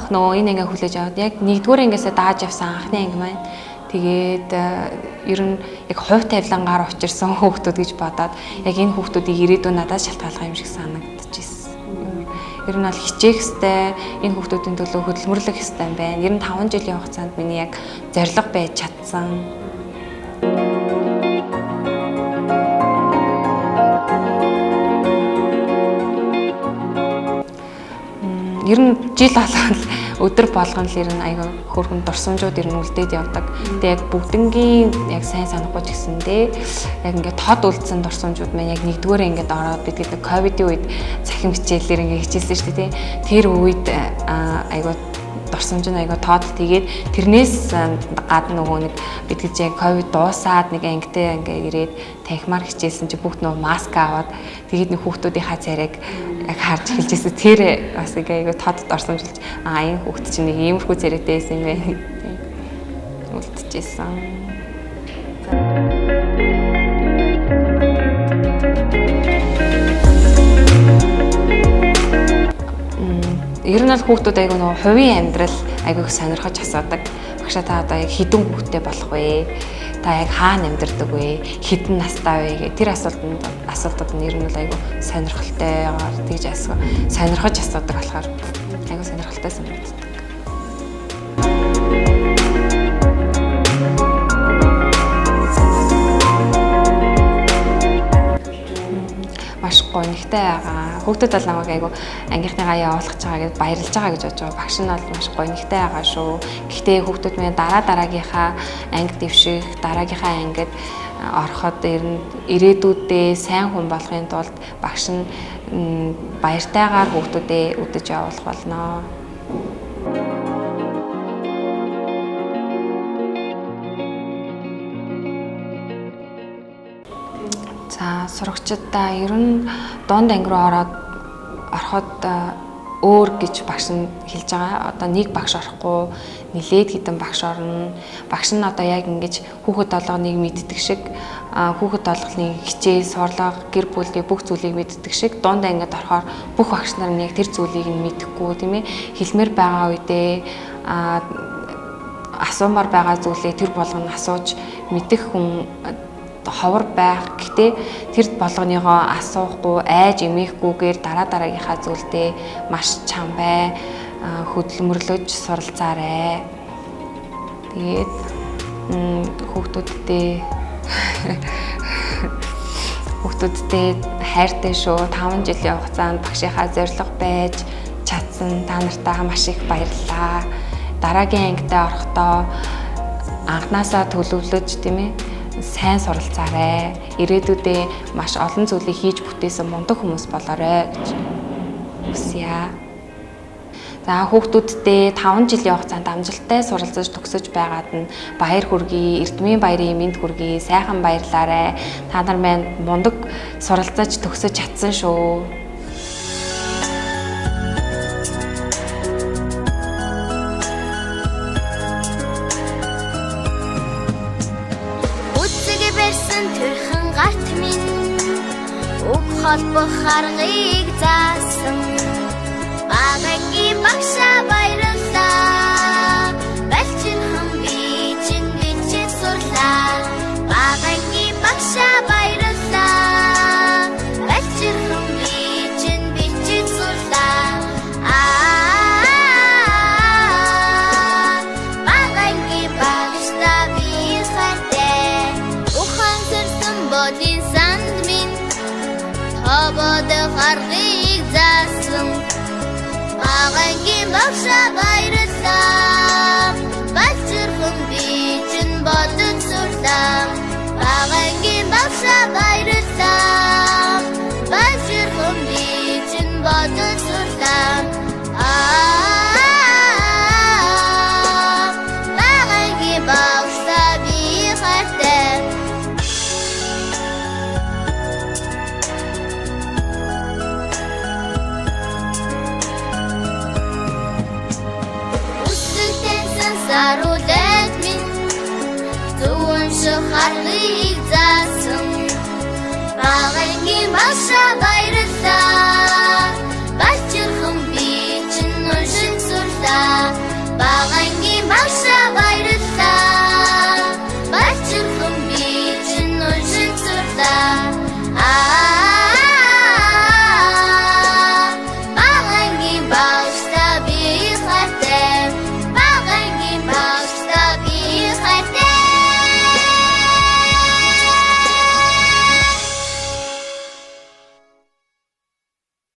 Анх нөгөө энэ анги хүлээж аваад яг нэгдүгээр ангиасаа дааж явсан анхны анги маань. Тэгээд ер нь яг хувь тавилангаар учирсан хүүхдүүд гэж бодоод яг энэ хүүхдүүдийг ирээдүйн надаас шалтгаалах юм шиг санагдчихсэн. Ер нь бол хичээх ёстой, энэ хүүхдүүдийн төлөө хөдөлмөрлөх ёстой юм байна. Ер нь 5 жилийн хугацаанд миний яг зорилго байж чадсан. Ер нь жил болгон өдөр болгон л ер нь айгүй хөөрхөн дурсамжууд ер нь үлдээд явдаг. Тэгээ яг бүгднгийн яг сайн санахгүй ч гэсэндээ яг ингээд тод үлдсэн дурсамжууд маань яг нэгдүгээр ингээд ороод бид гэдэг ковидын үед цахим хичээлээр ингээд хичээлсэн шүү дээ. Тэр үед айгүй дурсамж нь айгүй тод. Тэгээд тэрнээс гадна нөгөө нэг бид гэж яг ковид дуусаад нэг ангитай ингээд ирээд танхимаар хичээлсэн чи бүгд нөгөө маск аваад тэгээд нэг хүүхдүүдийнхаа царайг яг харж эхэлж ирсэн. Тэр бас ингээ айгүй тод дурсамжилж энэ хүүхд чинь нэг иймэрхүү царайтай байсан юм байна гэдэг үлдчихсэн. Ер нь бол хүүхдүүд айгүй нөгөө хувийн амьдрал айгүй их сонирхож асуудаг. Багшаа та одоо яг хэдэн хүүхдтэй болох вэ? Та яг хаана амьдардаг вэ? Хэдэн настай вэ гэх тэр асуултууд нь ер нь бол айгүй сонирхолтойгоор тэгж сонирхож асуудаг болохоор айгүй сонирхолтой санагддаг. Маш гонигтай байгаа. Хүүхдүүд бол намайг айгүй ангийнхныгаа явуулах гэж байгаа гэж баярлж байгаа гэж бодож байгаа. Багш нь бол маш гонигтай байгаа шүү. Гэхдээ хүүхдүүд минь дараа дараагийнхаа анги дэвших, дараагийнхаа ангид ороход ер нь ирээдүйдээ сайн хүн болохын тулд багш нь баяртайгаар хүүхдүүдээ үдэж явуулах болно. За сурагчдаа ер нь дунд анги руу ороод ороход өөр гэж багш нь хэлж байгаа. Одоо нэг багш орохгүй нилээд хэдэн багш орно. Багш нь одоо яг ингэж хүүхэд болгоныг мэддэг шиг хүүхэд болгоныг хичээл, сурлага, гэр бүлийн бүх зүйлийг мэддэг шиг дунд ангид орохоор бүх багш нар нь яг тэр зүйлийг нь мэдэхгүй тийм ээ. Хэлмээр байгаа үедээ асуумаар байгаа зүйлээ тэр болгоно асууж мэдэх хүн ховор байх. Гэхдээ тэр болгоныгоо асуухгүй, айж эмээхгүйгээр дараа дараагийнхаа зүйлдээ маш чам бай, хөдөлмөрлөж суралцаарай. Тэгээд хүүхдүүддээ хайртай шүү. 5 жилийн хугацаанд багшийнхаа зорилго байж чадсан та нартаа маш их баярлалаа. Дараагийн ангидаа орохдоо анхнаасаа төлөвлөж тийм ээ сайн суралцаарай. Ирээдүйдээ маш олон зүйлийг хийж бүтээсэн мундаг хүмүүс болоорой гэж хүсье. За хүүхдүүддээ 5 жилийн хугацаанд амжилттай суралцаж төгсөж байгаад нь баяр хүргэе, Эрдмийн баярын мэнд хүргэе, сайхан баярлаарай. Та нар маань мундаг суралцаж төгсөж чадсан шүү. Үцэг барьсан төрхөн гарт минь үг холбох аргыг заасан. Багангийн багшаа баярлалаа. Балчинхан би чинь бичиж сурлаа. Багангийн багшаа баярлалаа. Балчинхан би чинь бичиж сурлаа. Багангийн багшдаа би хайртай. Ухаан сэрсэн бодлын санд минь тобод аргыг заасан. Багангийн багшаа баярлалаа. Балчирхан би чинь бодож сурлаа. Багангийн багшаа баярлалаа. Балчирхан би чинь бодож сурлаа. Багангийн багшаа би хайртай. Үсэг саруулад минь зөв унших аргыг заасан. Багангийн багшаа баярлалаа.